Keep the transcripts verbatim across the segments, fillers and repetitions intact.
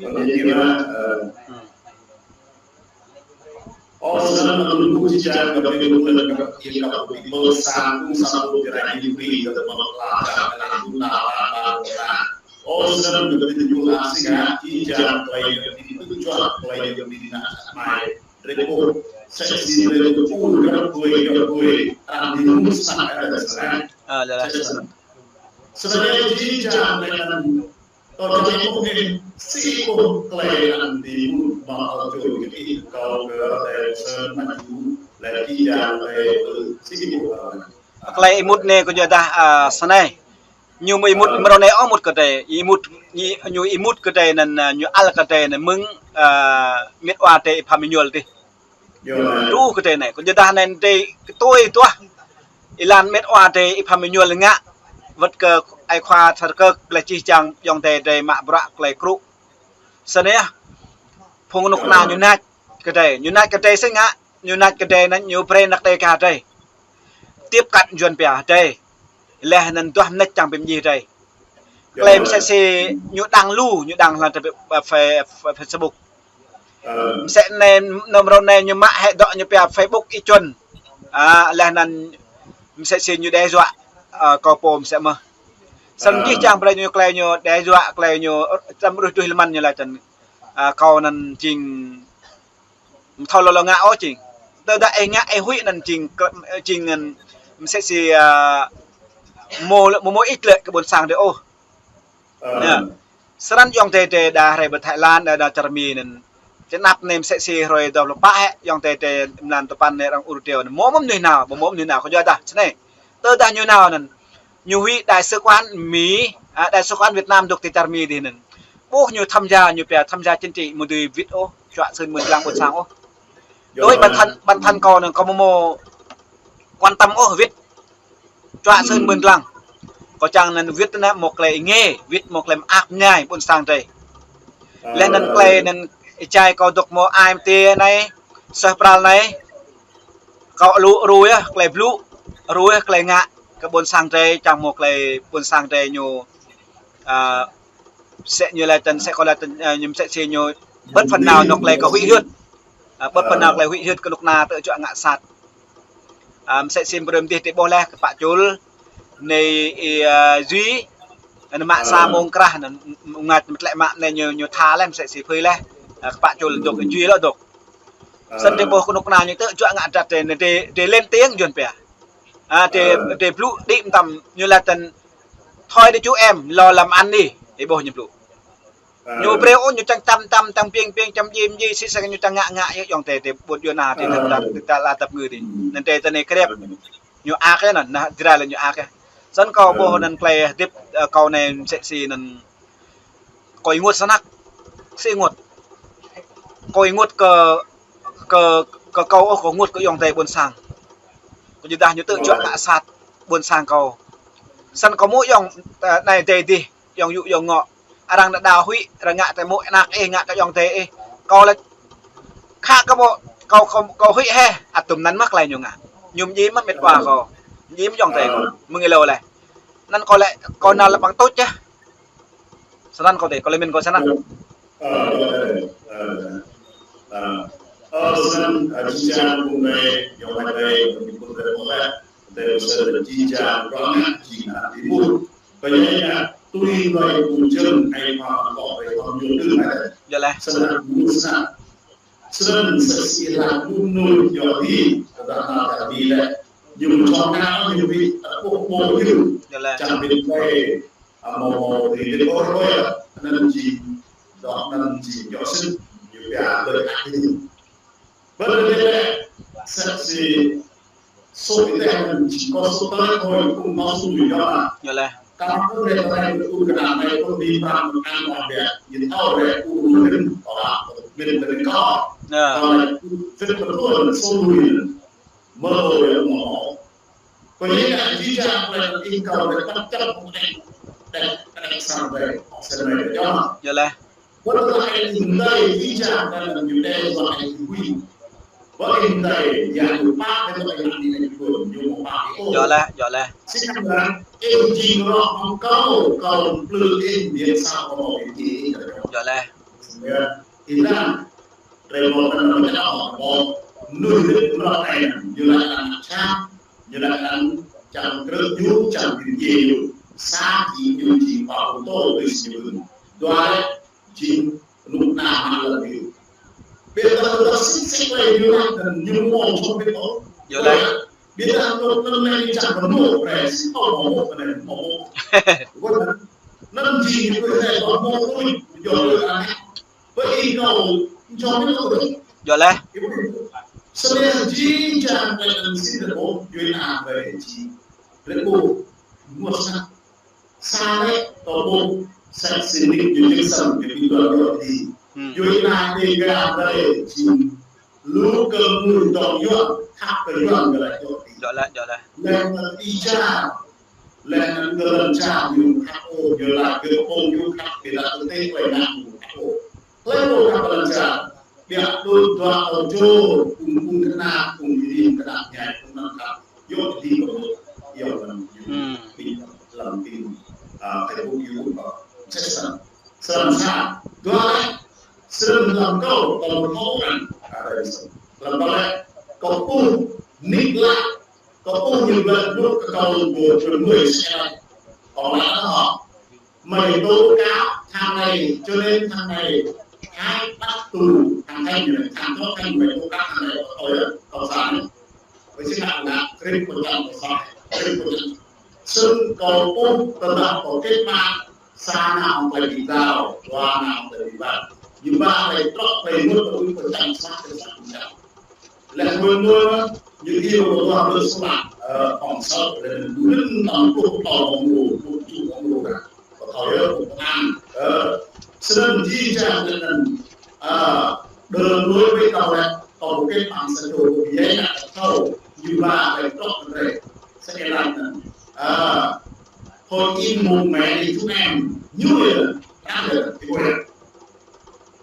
Ơ, snăn anŭn ƀu čih jang kơ ƀing ƀuôn kơ ƀing ƀuôn sang ƀuôn sang ƀuôn jrai ƀing ƀing kơ ƀing ƀuôn sang ƀuôn sang. Ơ, snăn kơ ƀing ƀuôn sang si ngă čih jang klei kơ ƀing ƀuôn juă klei kơ ƀing ngă mai. Drei ƀuh, sek si drei ƀuh, găp gui, găp gui, arăng ƀing ƀuôn sang ada snăn. Ơ, lă lă. Snăn. Snăn čih jang klei anŭn. Tơdah ih ƀuh ih, si ih ƀuh klei anăn ih mŭt mă ôh čô kơ ih kâo kơ Adai Sơn mă čŭ, lĕ čih jang klei, ơ, si ih ƀuh, ơ. Klei ih mŭt anai kơ yua dah, a, snei. Ñu mơ̆ ih mŭt mrâo anai ôh mŭt kơ drei, ih mŭt, ñu, ñu ih mŭt kơ drei anăn, a, ñu ăl kơ drei anăn mơ̆ng, a, mĕt wa drei Y Pham Êñuôl dih. Truh kơ drei anai, kơ yua dah anai drei kơ tui tuah. Êlan mĕt wa drei Y Pham Êñuôl ngă, wơ̆t kơ ai khua Thar Kơk, klei čih jang ayŏng adei drei mă bruă klei krŭ. Snei, phung knŭk kna ñu nač kơ drei, ñu nač kơ drei si ngă, ñu nač kơ drei anăn ñu brei anak drei ka drei. Tiếp cận Yuăn pia drei. Leh anăn duah mnêč čang bi mdjai drei. Klei msĕ si ñu đăng lu, ñu đăng hlăm, ơ, Fe-, Fe-, Facebook. Msĕ anei, nơm rŏ anei ñu mă hĕ dŏ ñu pia Facebook Y Chuân. A, leh anăn msĕ si ñu đe dọa, a, kâo pô msĕ mơh. Snăn čih jang brei ñu klei ñu đe dọa, klei ñu, ơ, tăm rŭ tui lơmăn ñu laĭ tăn, a, kâo anăn jing mthâo lŏ lŏ ngă ôh jing. Tơdah ih ngă ih huĭ anăn jing, jing anăn msĕ si, a, mơ̆, mơ̆ mơ̆ ih tlĕ kơ ƀuôn sang drei ôh. Ơ. Snăn ayŏng adei drei đa hrơi ƀơi Thái Lan, đa, đa čar Mi anăn. Ti anăp anei msĕ si hrơi dua pluh pă hĕ, ayŏng adei drei mlan tơpăn anei arăng ur triu anăn. Mơ̆ mơ̆ mnuih nao, mơ̆ mơ̆ mnuih nao, kơ yua dah, snei. Tơdah ñu nao anăn. Ñu huĭ đại sứ quán Mi, a, đại sứ quán Việt Nam dôk ti čar Mi dih anăn. Ƀuh ñu tham gia, ñu pia tham gia chính trị, mơ̆ dưi wĭt ôh, čuă sưn mưn dlăng ƀuôn sang ôh. Đôi bản thân, bản thân kâo anăn kâo mơ̆ mơ̆ quan tâm ôh wĭt. Čuă sưn mưn dlăng. Kâo čang anăn wĭt anăn mâo klei êngiê, wĭt mâo klei mơak mơngai ƀuôn sang drei. Leh anăn klei anăn êjai kâo dôk mâo ai mơtê anei, suaih pral anei, kâo lu ru yơh klei blŭ, ru yơh klei ngă kơ ƀuôn sang drei, čang mâo klei ƀuôn sang drei ñu, a, msĕ ñu laĭ tăn, msĕ kâo laĭ tăn, a, ñu msĕ si ñu bớt phần nào ñu klei kơ huĭ hyưt. A, bớt phần nào klei huĭ hyưt kơ knŭk kna tơ čuă ngă sat. A, msĕ si brơi mdih ti ƀuh leh kpă čul, anei ih, a, Duy, anăn mă sa mông krah, anăn mngač mtlĕ mă anei ñu, ñu tha leh, msĕ si phơi leh, a, kpă čul dôk, Duy lŏ dôk. Snăn ti ƀuh knŭk kna ñu tơ čuă ngă drăt drei, drei, drei lên tiếng Yuăn pia. A, drei, drei blŭ đĭ mtam ñu laĭ tăn thôi đi chú em, lo làm ăn đi, ih ƀuh ñu blŭ. Ñu brei ôh ñu čang tăm tăm tăm piêng piêng čăm djim dji si sa ñu čang ngă ngă yơh ayŏng adei drei ƀuôn Yuăn a drei tơdah tơdah la tăp ngư dih. Anăn drei tơ anei krep. Ñu ak yơh anăn, nah, Jrai lĕ ñu ak yơh. Snăn kâo ƀuh anăn klei hdĭp, ơ, kâo anei msĕ si anăn kâo ênguôt snăk. Si ênguôt. Kâo ênguôt kơ, kơ, kơ kâo ôh, kâo ênguôt kơ ayŏng adei ƀuôn sang. Kơ yua dah ñu tơ čuă ngă sat ƀuôn sang kâo. Snăn kâo mơ̆ ayŏng, ơ, anei adei dih. Ayŏng yŭ ayŏng ngŏ. Arăng nao đao huĭ, arăng ngă tơ mơ̆ anak ih, ngă kơ ayŏng adei ih. Kâo lĕ khă kơ mơ̆, kâo, kâo, kâo huĭ hĕ, ăt tŭm anăn mơh klei ñu ngă. Ñu mdjim mơh mĕt wa kâo. Mdjim ayŏng adei kâo. Mơ̆ng ih lŏ leh. Anăn kâo lĕ, kâo nao lĕ ƀăng tuč yơh. Snăn kâo dih, kâo lĕ mĭn kâo snăn. Ơ, ơ, ơ, ơ, snăn, ơ, čih jang phung anei, ayŏng adei, phung anei, phung anei, Adai Sơn čih jang bruă ngă jing anăn ih mŭt. Kơ yua anăn tui hlue ƀuôn jơ̆ng ai mă kơ ih hŏng ñu tui anei. Yơh leh. Snăn ƀuôn sang. Snăn msĕ si hlak ƀuôn nuih yơh ih, tơdah nao kơ ih leh. Ñu mơ̆ čŏng nao ñu wĭt, ƀuh ƀuh ñu. Yơh leh. Čang wĭt leh, a, mâo mâo ih leh ƀuh ƀuh, anăn jing, dŏ anăn jing yơh sĭt, ñu pia leh hak ih. Bơ leh leh, msĕ si Số ih tĕh anăn či kơ số tơi thôi, ƀu mâo số ñu yơh. Yơh leh. Kar kơ leh tơi ƀu kơ anăn mơi ƀu bi pran mơ̆ng anăn ƀah biă. Ñu thâo leh ƀu lu hĭn, ƀu la, ƀu mĭn ƀu kơ. Yơh. Kơ leh ƀu fit ƀu lu hĭn số lui hĭn. Mơ ƀu yơh mâo. Kơ yơh ngă jih jang leh ih kơ leh ƀu čăp ƀu đĕ. Đĕ, đĕ sang leh, sang leh yơh. Yơh leh. Wơ̆t tơdah ih mdei ih jang kơ anăn ñu đe dọa ih huĭ. Wơ̆t ih mdei yơh ñu pap hĭ tơdah ih mdei ñu pap ih ôh. Yơh leh, yơh leh. Sĭt kơ anăn ih jing rŏ hŏng kâo, kâo mplư ih miêng sa kâo mâo ih ih. Yơh leh. Yơh, ih lăng, drei mơ̆ kơ anăn mơ̆ čang ôh, mơnuih hơdip mrâo anei, ñu laĭ anăn čang, ñu laĭ anăn čang krư̆ ñu, čang tin jê ñu. Sa jing ñu jing pô tô tui si ñu. Dua lĕ, jing kơnuk kơna mă lŏn ñu. Ƀiădah tơdah sĭt sĭt lĕ ñu laĭ anăn ñu mơ̆ng čŏng ƀiă ôh. Yơh lĕ. Ƀiădah anŭn anăn lĕ ñu čang mơnuih, brei sĭt ôh mơnuih, anăn mơnuih. Anăn jing ñu kơ anei ƀu mơnuih, yua kơ anei. Bơ ih kâo, čŏng ƀiă ôh. Yơh lĕ. Snăn jing čang lĕ anăn sĭt ôh, yua anăn brei jing. Drei ƀuh, mơ̆ sa. Sa lĕ, kâo ƀuh, sa sĭt ñu jing sĭt, ñu ƀu dŏ yua ti. Hmm. Yua anăn ti gah drei jing. Lu kơ mơnuih dŏ yua, khăp kơ yua gơ̆ laĭ yua ti. Dŏ lĕ, dŏ lĕ. Lĕ anăn ih čang, lĕ anăn gơ̆ lŏn čang ñu khăp ôh, ñu laĭ gơ̆ pơ̆ng ñu khăp, ƀiădah tơtê klei ngă ñu khăp ôh. Hlei pô khăp lŏn čang, ƀiă đuaĭ dua ôh čô, kung kung kơna, kung ih rin kơna ñai, kung anăn khăp. Yua ti kơ mơ̆, yua anăn ñu. Hmm. Ƀing lăm tin, a, Facebook, YouTube, a, Jackson. Srăng sa, dua lĕ, srăng lăm kâo, kâo mơ̆ kâo anăn, a, dari srăng. Lăm kâo lĕ, kâo ƀuh, nik lă, kâo ƀuh ñu lĕ, dŏ kơ kâo ƀuh, čun mui sĕ lĕ. Kâo lă lă hŏ. Mơi tố cáo thằng này, cho nên thằng này hãy bắt tù thằng Thanh này, thằng đó Thanh mày tố cáo thằng này, kâo ơi, kâo sa anai. Với chiếc hạng là Green của Trần của Sài, Green của Trần. Sưng cầu ƀuh tơdah kâo kết bạn, sa anăn hŏng klei bi dao, dua anăn hŏng klei bi ƀăn. Ñu ba klei trŏ, klei mŭt, kâo ƀuh kơ Trần sat, kơ sat kơ Trần. Leh mơ̆ mơ̆, ñu iâu kơ dua blư̆ sơmă, ơ, hŏng sat, leh anăn ñu lĭn tăm pluh tơl hŏng mrô, pluh tơjuh hŏng mrô kah. Kơ thâo yơh, kơ pơang, ơ, snăn jih jang leh anăn, ơ, đơ̆ng lui ƀơi kâo leh, kâo ƀu kĕt păng sa čô ƀu djai ngă kơ thâo, ñu ba klei trŏ kơ drei. Sa klei lăn anăn, ơ, Hội in mục mẹ đi chúng em, ñu yơh, ta yơh, ti ƀuh yơh.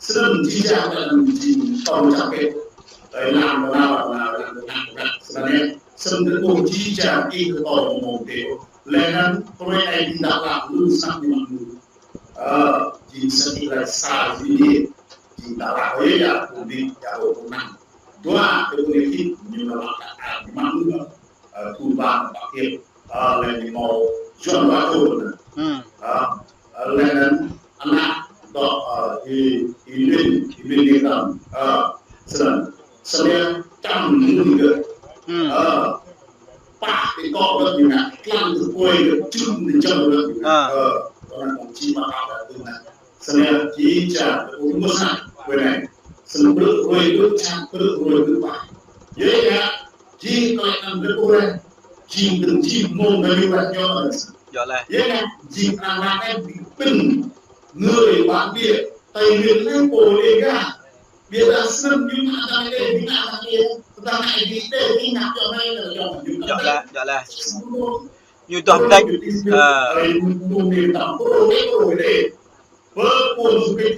Snăn jih jang leh anăn jing kâo čang kĕt. Ơ, lăng kơ nao, lăng kơ nao, lăng kơ nao, lăng kơ nao. Snăn yơh, snăn kơ ƀuh jih jang ih kơ kâo mơ̆ng tê ôh. Leh anăn, klei anei jing dah lăng lu snăk ñu mă ñu. Ơ, jing sa klei sa jing yơh. Jing dah lăng ôh yơh, kơ ƀing, yơh, kơ ƀing anăn. Dua, kơ ƀing anăn khĭt, ñu lăng kơ, a, ñu mă ñu. Ơ, thun ba pă kiep, ơ, leh ñu mâo Yuăn ba čô anăn. Hmm. Ơ, ơ, leh anăn ană dŏ, ơ, ih, ih Min, ih Min Niê Tâm, ơ, snăn, snăn čăm mơnuih gơ̆. Hmm. Ơ, pă ti kŏ gơ̆ ñu ngă, tlăng ti kuai gơ̆, čum ti čăm gơ̆ ñu ngă. Ah. Ơ, kơ anăn kông či mă kâo gơ̆ ñu ngă. Snăn jih jang, kơ ƀuh mơ̆ sa, wơ̆t anei. Snăn blư̆ ruai blư̆ čang, blư̆ ruai blư̆ ƀai. Yơh ngă, jing klei anăn blư̆ ruai. Jing dơ̆ng jing mơ̆ng anăn yua ñu anăn. Yơh leh. Yơh ngă, jing anăn anăn anei bi pĭn. Người bản địa, Tây Nguyên anei pô Đêga. Ƀiădah snăn ñu ngă anăn anei, ñu ngă anăn anei. Tơdah ngă anei, anei, ñu ngă yua anei, yua anei. Yơh leh, yơh leh. Ñu dŏ mơdĕč, ơ. Ơ, ñu mơ̆ng anei tăm pô, pô, pô, pô, pô, pô, pô, pô, pô, pô,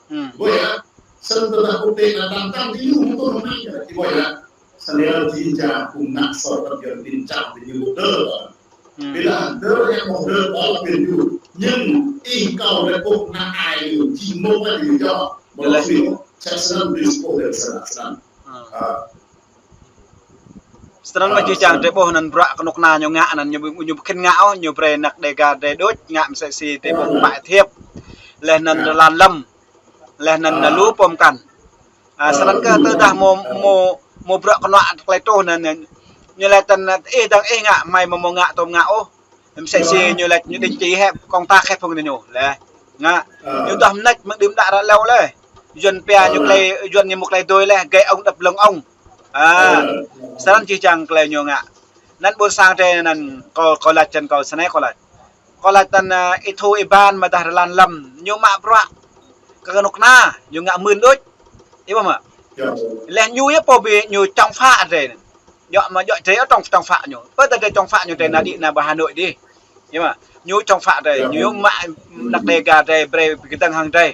Hmm. Ƀuh yơh, snăn tơdah kơ tê anăn tăng tăng ti ñu mơ̆ tŭ mơ̆ng anei, ti ƀuh yơh. Snăn jih jang kơ ană sô kơ yơh tin čang ti ñu mơ̆ tŭ. Hmm. Ƀiădah tơdah yơh mơ̆ tŭ, ƀiădah ñu. Nhưng ih kâo leh ƀuh anăn ai ñu, jing mơ̆ anăn ñu yơh. Yơh leh. Mơ̆ tŭ, čăk snăn, bi sô kơ snăn, snăn. Hmm. A. Snăn mơ̆ jih jang drei ƀuh anăn bruă kơnuk kơna ñu ngă anăn ñu, ñu ƀu khĭn ngă ôh, ñu brei anak Đêga drei đôč ngă msĕ si drei ƀuh pă thiăp. Leh anăn rơlan lăm. Leh anăn lu pô mkăn. A, snăn kơ tơdah mơ̆, mơ̆, mơ̆ bruă kơnuk klei truh anăn, ñu laĭ tăn ih dơ̆ng ih ngă, hmei mơ̆ mơ̆ ngă tôm ngă ôh. Msĕ si ñu laĭ ñu đĭ či hĕ, kông ta khĕp phung ñu. Leh. Ngă. Ñu dŏ mơneč mơ̆ng đưm đă ră lâo leh. Yuăn pia ñu klei, Yuăn ñu mơ̆ klei dôi leh, gei ŏng đăp lŏng ŏng. A, snăn jih jang klei ñu ngă. Anăn ƀuôn sang drei anăn kâo, kâo laĭ čăn kâo snei kâo laĭ. Kâo laĭ tăn, a, ih Thu ih Ban mơ̆ dah rơlan lăm. Ñu mă bruă. Kơ kơnuk kơna, ñu ngă mưn đôč. Ih ƀuh mơ̆. Leh ñu yơh pô bi ñu čŏng phă drei. Djŏ mơ̆ djŏ drei ôh čŏng, čŏng phă ñu. Pơ tơ drei čŏng phă ñu drei na đĭ na ƀơi Hà Nội dih. Yơh mơ̆, ñu čŏng phă drei, ñu mă anak Đêga drei, brei bi kơdơ̆ng hăng drei.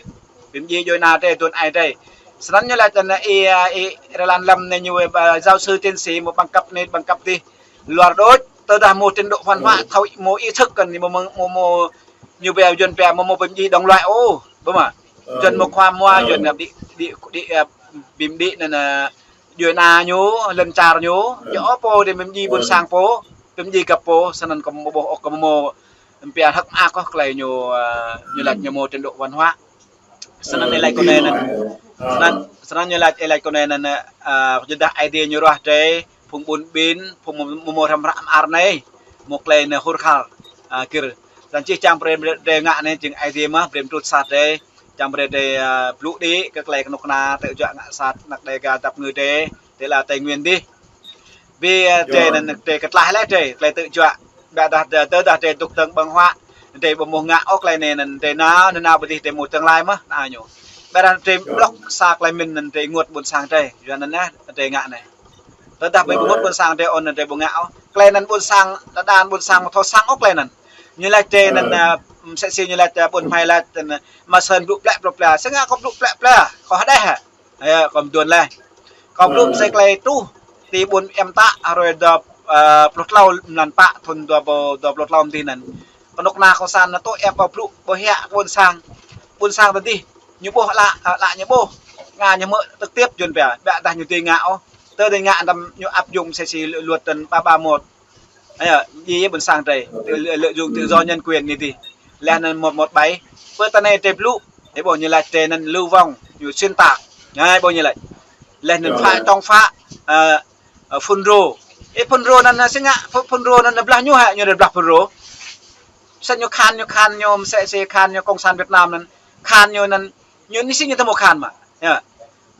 Bi mdjiê djuê ana drei, aduôn aê drei. Snăn ñu laĭ tăn ih, ih rơlan lăm anei ñu, ơ, giáo sư tiến sĩ mơ̆ bằng cấp anei, bằng cấp dih. Luar đôč, tơdah mơ̆ trình độ văn hóa, thâo mơ̆ ý thức kơ anei mơ̆, mơ̆, mơ̆, mơ̆ Ñu pia Yuan pia mơ̆ mơ̆ pơmjing đồng loại ôh, ƀu mă. Yuan mơ̆ khua mua, Yuan na đĭ, đĭ, đĭ, ơ, bim đĭ anŭn, ơ, Yuan na ñu, lŏn čar ñu, yua ôh pô đĭ pơmjing ƀôn sang pô, pơmjing găp pô, snăn kơ mơ̆ ƀuh ôh kơ mơ̆ mơ̆ pia hơ̆k mơak ôh tơlơi ñu, ơ, ñu laĭ ñu mơ̆ trình độ văn hóa. Snăn ñu laĭ kơ anai anŭn. Snăn, snăn ñu laĭ, laĭ kơ anai anŭn, ơ, yua dah Aê Diê ñu ruah drei, phung ƀun ƀin, phung mơ̆, mơ̆, mơ̆ hrăm hră mơar anai, mơ̆ tơlơi anai hur har, ơ, gir. Snăn čih čang brei, brei, drei ngă anai jing Aê Diê mơh, brei mtrŭt sat drei, čang brei drei, ơ, blŭ đĭ, kơ tơlơi kơnuk kơna, tơjuă ngă sat, anăk Dega dăp ngui drei, tơlơi Tây Nguyên dih. Bi, ơ, drei anŭn drei kơtlaih lĕ drei, tơlơi tơjuă. Ƀiădah, dah, dah, dah drei dŏ dơ̆ng ƀơ̆ng huă, drei ƀu mơ̆ ngă ôh tơlơi anai anŭn, drei nao, nao, nao ƀu dih drei mơ̆ tương lai mơh, anŭn ñu. Ƀiădah drei blŏk sa tơlơi mĭn anŭn drei ênguôt ƀôn sang drei, yua anŭn, ơ, drei ngă anai. Tơdah ƀu ênguôt ƀôn sang drei ôh anŭn drei ƀu ngă ôh. Tơlơi anŭn ƀôn sang, đa đa ƀôn sang mơ̆ thâo săng ôh tơlơi anŭn. Ñu laĭ drei anŭn, ơ, msĕ si ñu laĭ, ơ, ƀôn hmei laĭ, anŭn, mă sơ̆n blŭ plĕ, blŭ plĕ. Sĭt ngă kâo blŭ plĕ, plĕ. Kâo hơđeh hă. Ơ, kâo blŭ msĕ tơlơi truh ti ƀôn em ta, hrơi dua, ơ, pluh tlâo mlan pă thŭn dua ƀâo, dua pluh tlâo mơ̆ng dih anŭn. Kơnuk kơna kâo săn anŭn tŭ ĕp kâo blŭ ƀu hiăk ƀôn sang. Ƀôn sang tơdih, ñu ƀuh lă, ơ, lă ñu ƀuh. Ngă ñu hmư̆ trực tiếp Yuan pia, ƀiădah ñu dưi ngă ôh. Tơdah ngă anŭn ñu áp dụng msĕ si luật anŭn ba ba một. Ơ, yua ƀôn sang drei, tự, lợi dụng tự do nhân quyền anai dih. Laih anŭn một một bảy. Pơ tơ anai drei blŭ, ơ, ƀuh ñu laĭ drei anŭn lưu vong, ñu xuyên tạc. Anai ƀuh ñu laĭ. Laih anŭn phá, chống phá, ơ, ơ, FULRO. Ơ, FULRO anŭn, sĭt ngă, Fu-, FULRO anŭn, anŭn blah ñu hă, ñu blah FULRO. Sĭt ñu khan, ñu khan, ñu msĕ si khan, ñu Cộng sản Việt Nam anŭn. Khan ñu anŭn, ñu anai sĭt ñu tơmô khan mă. Yơh.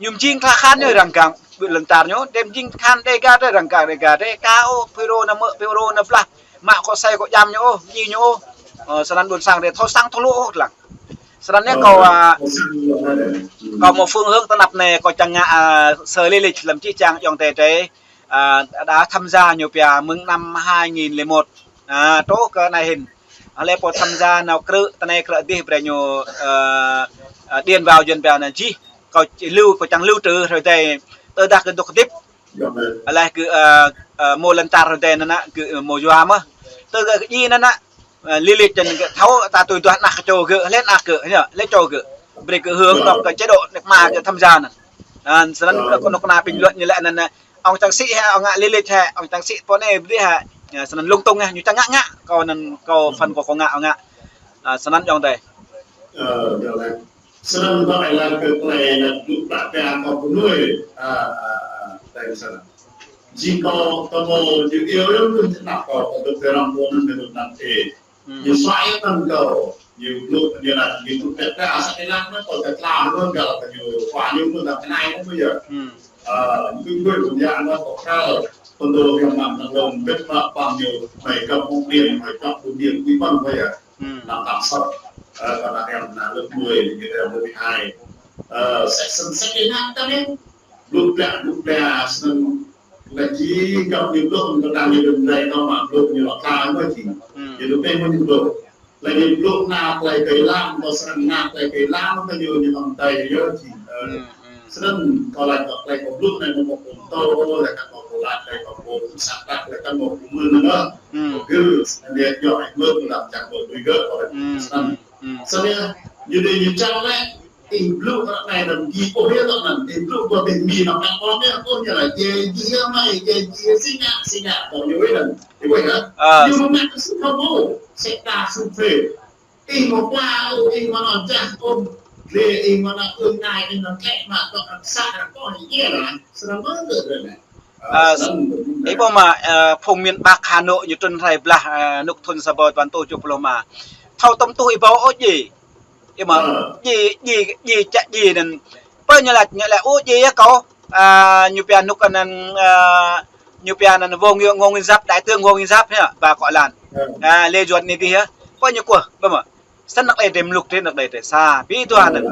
Ñu mjing tla khan ñu răng gang, ƀu lŏn čar ñu, drei mjing khan Dega drei răng gang Dega drei, ka ôh, FULRO anŭn mơ̆, FULRO anŭn blah. Mă kơ sai kơ jam ñu ôh, ji ñu ôh. Ơ, snăn ƀôn sang drei thâo săng thâo lu ôh lăng. Snăn anai kâo, ơ, kâo mơ̆ phương hướng tơnap anai kâo čang ngă, ơ, sơ lý lịch lăm čih čang ayŏng adei drei, ơ, đã tham gia ñu pia mơ̆ng năm hai nghìn lẻ một. Ơ, truh kơ anai hĭn. Hlơi pô tham gia nao krư̆, tơ anai krư̆ dih brei ñu, ơ, ơ, điền vào Yuan pia anŭn jih. Kâo či lưu, kâo čang lưu trữ hrơi adai, tơdah kơ dŏ hơdip. Laih kơ, ơ, ơ, mơ̆ lŏn čar hrơi adai anŭn, kơ, ơ, mơ̆ yua mơh. Tơ kơ ji anŭn, ơ, lý lịch anŭn kơ thâo ta tui duah anăk kơ čô gơ̆, hlơi anăk gơ̆, ñu, hlơi čô gơ̆. Brei kơ hơ̆k dŏ kơ chế độ anăk ma kơ tham gia anŭn. Ơ, snăn kơ kơnuk kơna bình luận ñu laĭ anŭn, ơ, ŏng čang sĭ hă, ŏng ngă lý lịch hă, ŏng čang sĭ pô anai ƀu dih hă. Ơ, snăn lung tung hă, ñu čang ngă ngă, kâo anŭn, kâo phần kâo, kâo ngă, kâo ngă. Ơ, snăn ayŏng adei. Ơ, ayŏng adei. Snăn dŏ ih laĭ kơ tơlơi anŭn blŭ plă pia kâo pơnuih, ơ, ơ, ơ, tơlơi snăn. Jing kâo, kâo mơ̆ ñu iâu yơh kơ tơnap kâo, kâo dŏ pơrăm kâo anŭn mơ̆ anŭn tê. Ñu suaih anŭn kâo, ñu blŭ, ñu laĭ, ñu blŭ plă pia, asăp ih laĭ anŭn kâo tơtla anŭn kâo, kâo ñu, kâo ñu anŭn tơnap kơnai anŭn yơh. Ơ, ñu blŭ blŭ ñu anŭn kâo kral, kâo dŏ yang mă anŭn dŏ bĕt mă păng ñu, mơi kơ mông điên, mơi čŏk mông điên, kui păng kâo yơh. Năm tám sáu. Ơ, kâo anăp em anăp lớp mười, ñu em lớp mười hai. Ơ, sĕ snăn sĕ kơ anăp ta anai. Blŭ plă, blŭ plă, snăn. Lĕ jing găp ñu blŭ, kơ đang ñu đưm đei, kâo mă blŭ ñu lŏ tla mơ̆ jing. Ñu đưm đei mơ̆ ñu blŭ. Lĕ ñu blŭ anăp tơlơi kơ ih lăng, kâo srăng anăp tơlơi kơ ih lăng, kơ ñu ñu hŏng tơlơi yơh jing. Ơ. Snăn kâo laĭ kơ tơlơi kâo blŭ anai mơ̆ kâo pơtô, lĕ kơ kâo laĭ tơlơi kâo pơtô, sat dah lĕ kơ kâo pơmĭn anŭn. Kâo gir, snăn yơh, yua ih mơ̆ kâo laĭ čang kâo tui gơ̆, kâo laĭ snăn. Snăn yơh, ñu dê ñu čang lĕ, ih blŭ ră anai anŭn, gih ƀuh yơh ră anŭn, ih blŭ kơ ƀing mi anăp anăp kâo anai, kâo ñu laĭ, jê jih yơh mơi, jê jih yơh sĭt ngă, sĭt ngă, kâo ñu wơ̆t anŭn. Ih wơ̆t hă? Ñu mơ̆ ngă kơ sĭt kâo ƀuh, sĭt ta sĭt phê. Ih mơ̆ pla ôh, ih mơ̆ nao jah ôh, lĕ ih mơ̆ nao ưng nai, ih mơ̆ tlĕ mă tŏ kơ sa kơ kâo ih yơh lah. Snăn mơ̆ kơ drei anai. Ơ, ih ƀuh mă, ơ, phung miền Bắc Hà Nội ñu trŭn hrơi blah, ơ, anŭn thŭn sa ƀâo dua rơtuh tơjuh pluh rơma. Thâo tơm tuh ih ƀuh ôh jih. Ih mă, jih, jih, jih, čă jih anŭn. Pơ ñu laĭ, ñu laĭ ôh jih yơh kâo. Ơ, ñu pia anŭn kơ anŭn, ơ, ñu pia anŭn Ngô Nguyên, Ngô Nguyên Giáp, đại tướng Ngô Nguyên Giáp hă, ba kŏ lan. Ơ, Lê Duẩn anai dih hă. Pơ ñu kuh, ƀuh mă. Snăn anăk đei drei mluk drei, anăk đei drei sa. Pi dua anŭn.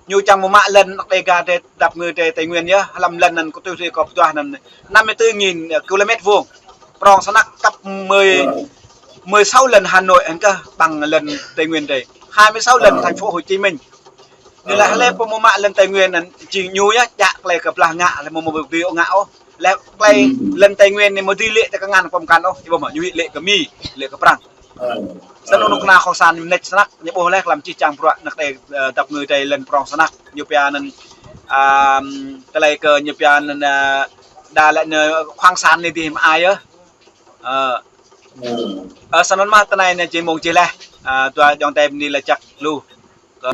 Ñu čang mơ̆ mă lŏn anăk Dega drei dăp ngui drei Tây Nguyên yơh. Hlăm lŏn anŭn kơ tui drei kâo pơduah anŭn năm mươi tư nghìn kilomét vuông. Prŏng snăk kăp mười, mười sáu lần Hà Nội anŭn kơ bằng lŏn Tây Nguyên drei. Hai mươi sáu lần thành phố Hồ Chí Minh. Ñu laĭ hlơi pô mơ̆ mă lŏn Tây Nguyên anŭn jing ñu yơh, čă tơlơi kơ blah ngă, hlơi mơ̆ mơ̆ dưi ngă ôh. Lĕ tơlơi lŏn Tây Nguyên anai mơ̆ dưi lĕ tơ kơngan pơm kăn ôh. Ih ƀuh mă, ñu lĕ kơ Mi, lĕ kơ Prăng. Ơ. Snăn anŭn kơnuk kơna khŏng sang ñu mơneč snăk, ñu ƀuh leh klăm čih čang bruă anăk đe, ơ, dăp ngui đe lŏn prŏng snăk, ñu pia anăn, ơ, tơlơi kơ ñu pia anăn, ơ, đa lĕ ñu khŏng sang ñu dih mă ai yơh. Ơ. Ơ, snăn mơ̆ tơ anai ñu či mơ̆ng čih leh, ơ, dua djŏng đe bơni lač jăk lu. Kơ